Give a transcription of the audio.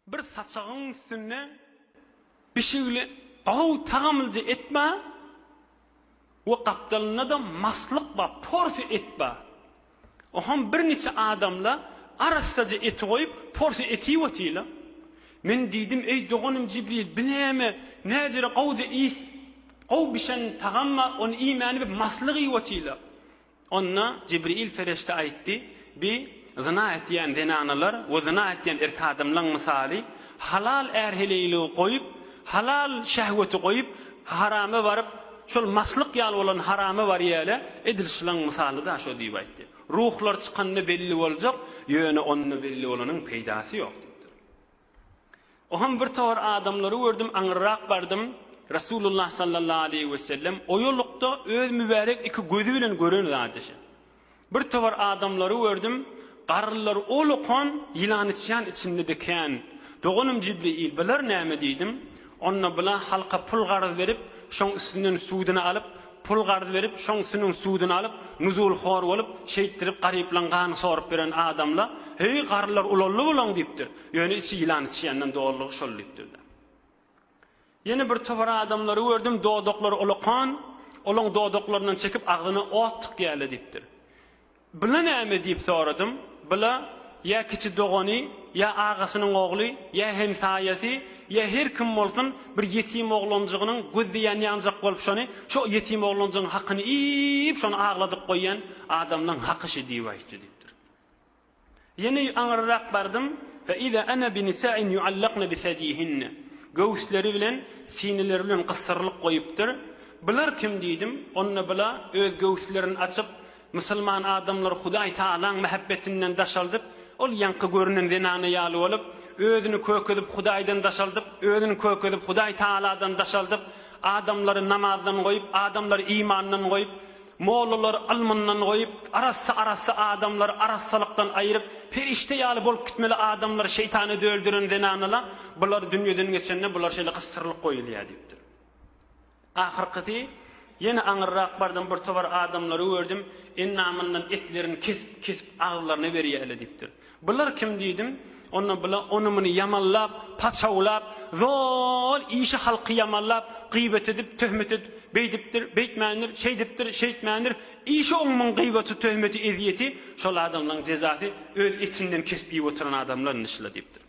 Bir saçagyň üstünde bişigli gowy tagamlyja et bar we gapdalynda-da maslyk bar, porsy et bar. Oham birniçe adamla arassaja eti goýup, porsy et iýip otyrlar. Men diýdim, Eý, doganym Jibril, bi näme, näjere gowuja is, gowy bişen tagam bar, ony iýmäni bir maslyk iýip otyrlar. Onda Jibril perişde aýtdy, Bi, zyna etýän zenanalar we zyna etýän erk adamlaň mysaly, halal är-heleýligi goýup, halal şehweti goýup, harama baryp, şol maslyk ýaly bolan harama barýa-le, edil şulaň mysaly-da şo diýip aýtdy. Ruhlar çykanda belli boljak, ýöne onda belli bolanyň peýdasy ýok diýipdir. Oham bir towar adamlary gördüm, aňyrrak bardym, Resulullah sallallahu aleýhi we sellem oýalykda öz mübärek iki gözi bilen gören zady şe. Bir towar adamlary gördüm, garrylar ol-okan, ýylan-içýan içinde-de kän. Doganym Jibriil, bular näme diýdim. Onda bula halka pul garz berip, şoň üstünden suduny alyp, pul garz berip, şoň üstünden suduny alyp, nuzulhor bolup, şeýtdirip garyplaň gany sorup beren adamla, Heý, garrylar ulaldy bulaň diýipdir. Ýöne içi ýylan içýänden dolulygy şol diýipdir-de. Ýene bir topar adamlary gördüm, dodaklary ulakan, olaň dodaklaryndan çekip agzyna ot tykýarlar diýipdir. Bula näme diýip soradym. Bula ýa kiçi dogany, ýa agasynyň ogly, ýa hemsaýasy, ýa her kim bolsun bir ýetim oglanjygynyň gözleýän ýanjak bolup şony, şo ýetim oglanjygyň hakyny iýip şony agladyp goýýan adamlaň haky şi diýip aýtdy diýipdir. Ýene aňyrrak bardym, Fe-iza ana bi-nisa'in ýuallakna bi-sedihinne. Göwüsleri bilen, sineleri bilen gyssyrylyp goýupdyr. Bular kim diýdim. Onda bula öz göwüslerini açyp, musulman adamlary Hudaý Tagalaň mähebbetinden daşaldyp, ol ýaňky görünen zenana ýaly bolup, özüni kökezip Hudaýdan daşaldyp, özüni kökezip Hudaý Tagaladan daşaldyp, adamlary namazdan goýup, adamlary imandan goýup, Mollalary ylmyndan goýup, arassa-arassa adamlary arassalykdan aýyryp, perişde ýaly bolup gitmeli adamlary şeýtana döldüren zenanalar, bular dünýeden geçende bular şeýle gysdyrylyp goýulýar diýipdir. Ahyrkysy, ýene aňyrrak bardym, bir towar adamlary gördüm, endamyndan etlerini kesip-kesip agyzlaryna berýärler diýipdir. Bular kim diýdim, onda bular ony-muny ýamanlap, paçawlap, zol işi halky ýamanlap, gyýbat edip, töhmet edip, beýdipdir, beýtmändir, şeýdipdir, şeýtmändir, işi oň-muň gyýbaty, töhmeti, ezýeti, şol adamlaň jezasy öz etinden kesip iýip oturan adamlar indi şular diýipdir.